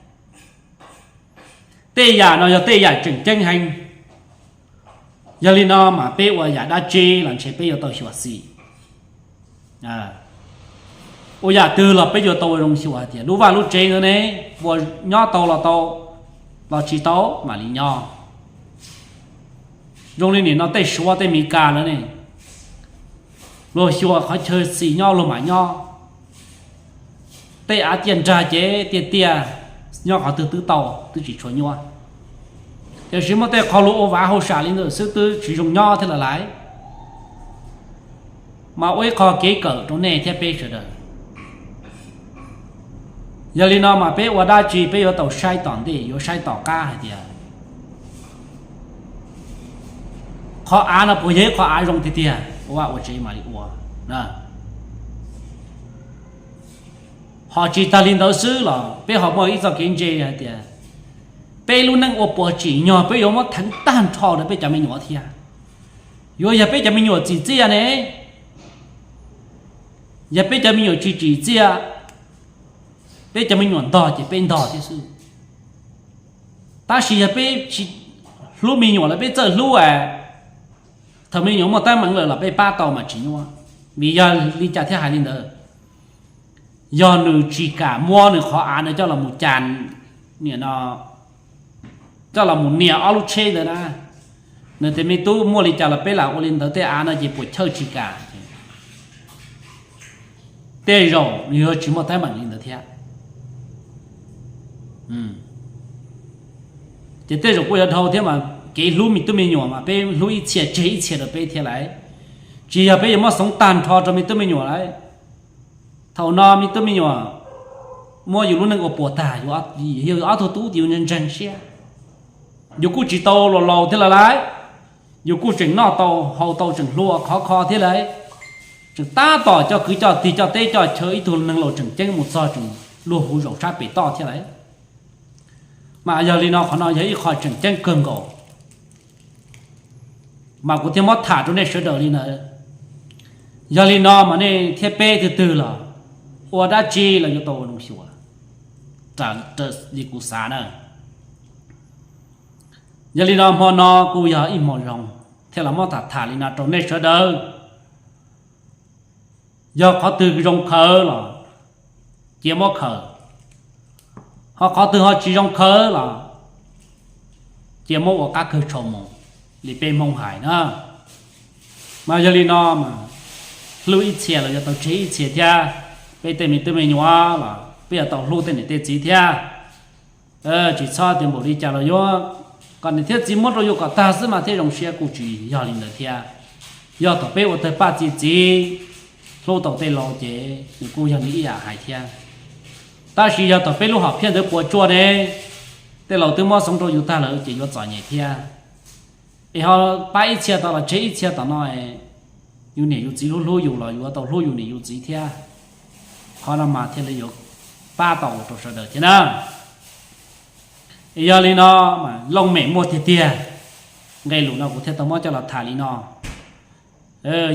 tej yam no yog tej yam tseem ceeb heev. Yog li no mas peb ua yam dab tsi los ntshe peb yuav tau xyuam xim. Ua yam twg los peb yuav tau ua zoo xyuas hais tias lub vaj lub tsev ntawd ne, puas nyob tau los tau, los tsis tau mam li nyob. Zoo li nim no tej Suav tej Meskas lawv ne, luag xyuas qhov chaw xis nyob luag mam nyob. Tej av ciaj nrag ces tiaj tiaj, nyob qhov twg twb tau twb tsis tshua nyuaj. Tiam sis muaj tej qhov luag ua vav hauj sam li ntawd xwb twb tsis zoo nyob thiab lawm lauj. mas ua ib qho kev kawm rau nej thiab peb sawv daws. Yog li no mas peb ua dab tsi peb yuav tau saib tom ntej, yuav saib tom qab hais tias qhov av no puas yog ib qhov av zoo tiag tiag, ua ua tsev mam li ua. Ho tsis tag li ntawd xwb los peb ho muaj ib txoj kev ntse hais tias peb lub neej ua puas tsim nyog peb yuav muab theev tag nrho rau peb cov me nyuam thiab. Yuav yog peb cov me nyuam txim txiaj ne, yog peb cov me nyuam tsis tsim txiaj, peb cov me nyuam ntog ces peb ntog thiab xwb. Tab sis yog peb tsis hlub me nyuam los peb txawj hlub es thaum me nyuam muaj teeb meem lawm los peb pab tau mas tsis nyuaj. Vim yog li cas thiaj hais li ntawd? Yog nws tsis kam muab nws qhov av no coj los mus cas, nim no coj los mus nias ob lub tsheb ntawd na, nws tias me tub, muaj li cas los peb lam ua li ntawd, tej av no ces puas chawj tsis kam. Tej zaum nws yuav tsis muaj teeb meem li ntawd thiab. Ces tej zaum kuj yuav dhau thiab mas kev hlub me tub me nyuam mas peb hlub ib txhia tseg ib txhia rau peb thiab lauj. Tsis yog peb yuav muab xoov tag nrho rau me tub me nyuam lauj. Thaum no me tub me nyuam muab yus lub neej ua puas tag, yus yog ob tug tub ces yus ntseeg siab. Yus kuj tsis tau los laus thiab lawm lauj, yus kuj tseem noj tau haus tau tseem hluas khov kho thiab lauj, tseem tab tom coj kwv coj tij coj teb coj chaw ib tug neeg laus tseem ceeb mus txog tseem luag huv zaum sab pem toj thiab lauj. Mas yog li no qhov no yog ib qho tseem ceeb kawg nkaus, mas kuv thiaj muab tham rau nej sawv daws li ntawd. Yog li no mas nej thiab peb twg twg los ua dab tsi los yuav tau ua zoo xyuas raws li kuv xav na. Yog li no hmo no kuj yog ib hmo zoo thiaj los muab tham tham li no rau nej sawv daws. Yog qhov twg zoo khawv los cia muab khawv, ho qhov twg ho tsis zoo khawv los cia muab ua qab kawg tshau mus li peb Hmoob hais na. Mas yog li no mas hlub ib txhia los yuav tau tseg ib txhia thiab. Peb tej me tub me nyuam los peb yuav tau hlub tej niam tej txiv thiab. Tsis txhob tias npaum li cas los yuav kom niam thiab txiv muab rau yus kom tag xwb mas thiaj zoo siab, kuj tsis yog li ntawd thiab. Yog thaum peb ua tawg paj txi txiv, hlub tau tej laus ces nws kuj yog li ib yam hais thiab. Tab sis yog thaum peb lub hom phiaj ntawd puas tsuaj ne, tej laus twb muab xoov rau yus tag lawm ces yuav txom nyem thiab. Es ho pab ib txhia tom los tseg ib txhia tom no, yus niam yus txiv hlub hlub yus los yuav tau hlub yus niam yus txiv thiab. Qhov no mas thiaj li yuav pab tau rau sawv daws thiab na. Yog li no mas looj mem muaj tiag tiag, nqe lus no kuv thiaj tau muab coj los tham li no.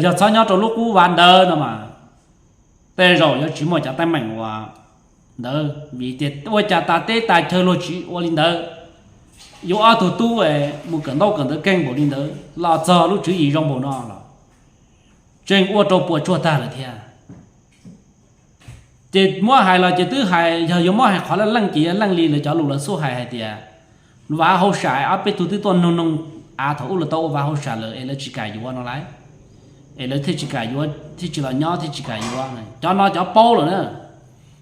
Yog txhob nyob rau lub qub vaj ntawd no mas tej zaum yuav tsis muaj cov teeb meem uas ntawd, vim tias ua cas tas teb tas chaw luag tsis ua li ntawd. Yus ob tug tub mus kawm ntaub kawm ntawv keej npaum li ntawd los txog lub tswv yim zoo npaum no los tseem ua rau puas tsuaj tag lawm thiab. Ces muab hais los ces twb hais, yog yuav muab hais qhov leej leej ces yog leej li lawv cov lus lawv xub hais hais tias, vav hauj sam ob peb tug twb tuaj noog noog av thaum ub lawv tau ua vav hauj sam lawm es lawv tsis kam yuav no lauj, es lawv thiaj tsis kam yuav, thiaj tsis los nyob thiaj tsis kam yuav. Cov no cov paub lawm na,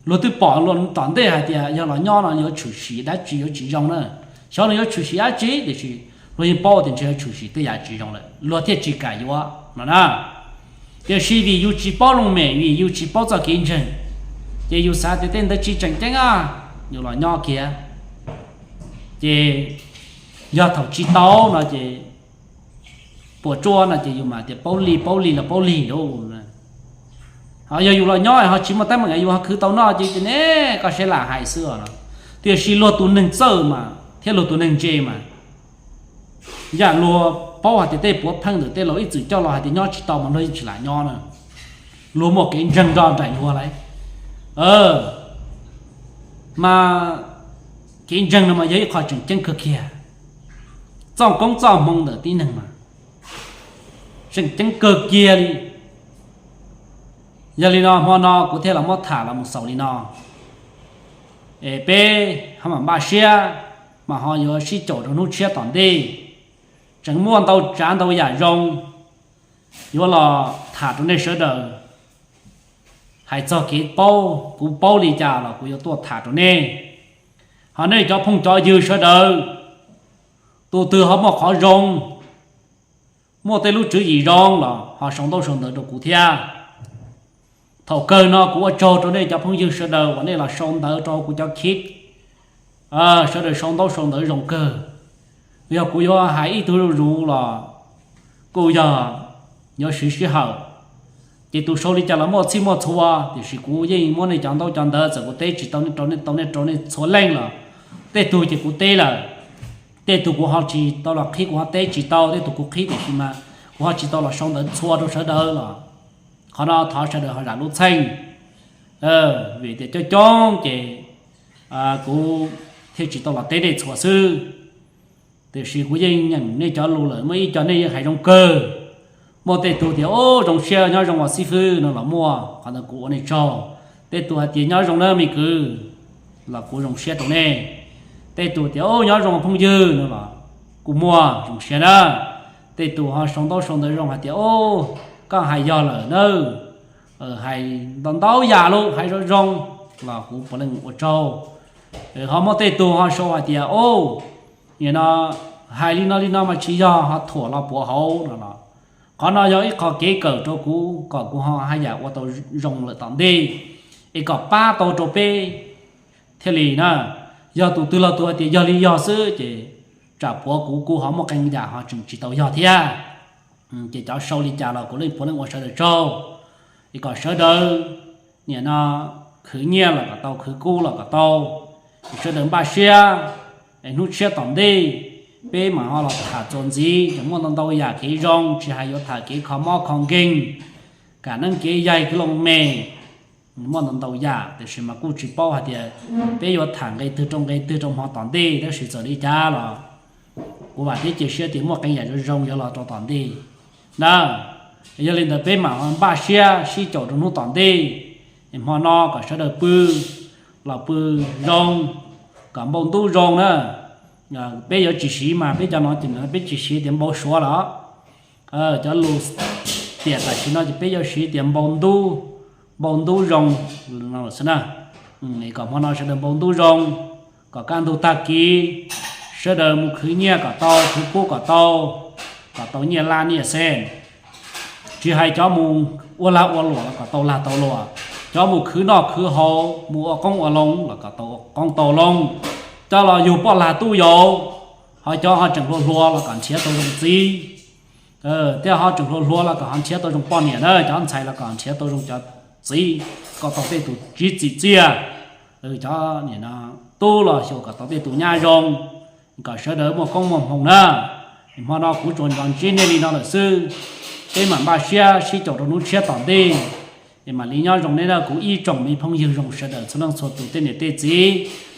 luag twb pom luag tom ntej hais tias yog los nyob no yuav tshwm sim dab tsi yuav tsis zoo na. Xyov nws yuav tshwm sim dab tsi tiam sis luag yeej paub tias ntshe yuav tshwm sim tej yam tsis zoo lawm luag thiaj tsis kam yuav no na. Tiam sis vim yus tsis paub looj mem, vim yus tsis paub txoj kev ntseeg, ces yus xav tias tej ntawd tsis tseem ceeb a, yus los nyob kiag. Ces yog thaum tsis tau no ces puas tsuaj no ces yus mam tias paub li paub li los paub lig lauj. Ho yog yus los nyob ho tsis muaj teeb meem yus ho khwv tau noj ces tias ne, koj saib lam hais xwb os no. Tiam sis luag tus neeg txawj mas thiab luag tus neeg ntse mas, yam luag paub hais tias tej puav pheej ntawm tej laus ib txwm coj los hais tias nyob tsis tau mas luag yeej tsis lam nyob na. Luag muaj kev ntseeg nrog nraim luag lauj. Mas kev ntseeg no mas yog ib qho tseem ceeb kawg kiag. Txoj koob txoj hmoo ntawm tib neeg mas tseem ceeb kawg kiag li. Yog li no hmo no kuv thiaj los muab tham los mus xaus li no. Es peb ho mam npaj siab, mas ho yuav sib caum rau hnub tshiab tom ntej. Tseem muaj ntau tsav ntau yam zoo yuav los tham rau nej sawv daws. Hais txog kev paub, kuv paub li cas los kuv yuav tuaj tham rau nej. Ho nej cov phooj cov ywg sawv daws, tus twg ho muaj qhov zoo, muaj tej lub tswv yim zoo los ho sau ntaub sau ntawv rau kuv thiab. Thaum kawg no kuv ua tsaug rau nej cov phooj ywg sawv daws uas nej los sau ntawv rau kuv cov khib, sawv daws sau ntaub sau ntawv zoo kawg. Yog kuv yuav hais ib tug zuj zus los kuj yog yuav siv sij hawm, ces tus sau li cas los muaj txhij muaj txhua, tiam sis kuv yeej muab nej cov ntaub cov ntawv txawm kuv teb tsis tau nej rau nej tau nej rau nej txhua leej los tej tug ces kuv teb lawm, tej tug kuv ho tsis tau los qhib kuv ho teb tsis tau, tej tug kuv qhib tiam sis mas kuv ho tsis tau los sau ntawv txhua rau sawv daws los qhov no thov sawv daws ho zam lub txheej, vim tias coob coob ces kuv thiaj tsis tau los teb nej txhua xwb. Tiam sis kuv yeej nyeem nej cov lus lawm, muaj ib co nej yeej hais zoo kawg. Muaj tej tug tias, Ub, zoo siab nyob zoo os xib fwb, no los muaj, qhov ntawd kuv ua nej tsaug. Tej tus hais tias, Nyob zoo nawb me kwv, los kuv zoo siab rau nej. Tej tus tias, Ub, nyob zoo phooj ywg, no los kuj muaj, zoo siab na. Tej tus ho sau ntaub sau ntawv zoo hais tias, Ub, koj hais yog lawm na, hais ntau ntau yam lus hais zoo zoo, los kuv puav leej ua tsaug. Ho muaj tej tus ho sau hais tias, Ub, nim no hais li no li no mas tsis yog, ho thuam los puav hauv no los. Qhov no yog ib qho kev kawm rau kuv kom kuv ho haj yam ua tau zoo lawm tom ntej, es kom pab tau rau peb thiaj li na. Yog tus twg los tus hais tias yog li yog xwb ces tsam puav kuv kuj ho muaj qee yam ho tseem tsis tau yog thiab. Ces cov sau li cas los kuv yeej puav leej ua sawv daws tsaug, es kom sawv daws nim no khwv nyiaj los kom tau, khwv kub los kom tau, es sawv daws npaj siab, es hnub tshiab tom ntej peb mam ho los tham txuas ntxiv, ces muaj ntau ntau yam kev zoo, tsis hais yuav tham kev kho mob kho nkeeg, kam neeb kev yaig kev loo me, muaj ntau ntau yam, tiam sis mas kuj tsis paub hais tias peb yuav tham nqe twg rau nqe twg rau hmo tom ntej, tab sis txawm li cas los kuv vam thiab cia siab tias muaj qee yam zoo zoo yuav los rau tom ntej na. Yog li ntawd peb mam npaj siab sib caum rau hnub tom ntej, es hmo no kom sawv daws pw los pw zoo, kom npau ntub zoo na. Peb yuav tsis siv mas peb cov no ces peb tsis siv tias npau suav los, cov lus tiam tam sim no ces peb yuav siv tias npau ntub, npau ntub zoo no xwb na. Kom hmo no sawv daws npau ntub zoo, kom kaj ntug tag kis sawv daws mus khwv nyiaj kom tau, khwv kub kom tau, kom tau nyiaj laj nyiaj xeeb. Tsis hais cov mus ua lag ua luam los kom tau lag tau luam, cov mus khwv noj khwv haus, mus ua qoob ua loo los kom tau ua qoob tau loo, cov los yug poj lag tub yau, ho cov ho tseem hluas hluas los kom nrhiav tau zoo txiv, thiab ho tseem hluas hluas los kom ho nrhiav tau zoo poj niam na, cov ntxhais los kom nrhiav tau zoo cov txiv, kom tau tej tus txiv txim txiaj, cov tub los xyuas kom tau tej tus nyab zoo, kom sawv daws muaj koob muaj hmoo na. Hmo no kuv tsuas nrog ntsib nej li no lawm xwb, peb mam npaj siab sib caum rau hnub tshiab tom ntej, es mam li nyob zoo nej na kuv ib tsoom me phooj ywg zoo sawv daws txhua leej txhua tus, tej niam tej txiv,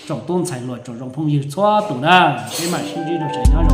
tsoom tub ntxhais hluas, tsoom zoo phooj ywg txhua tus na. Peb mam sib ntsib rau sawv daws nyob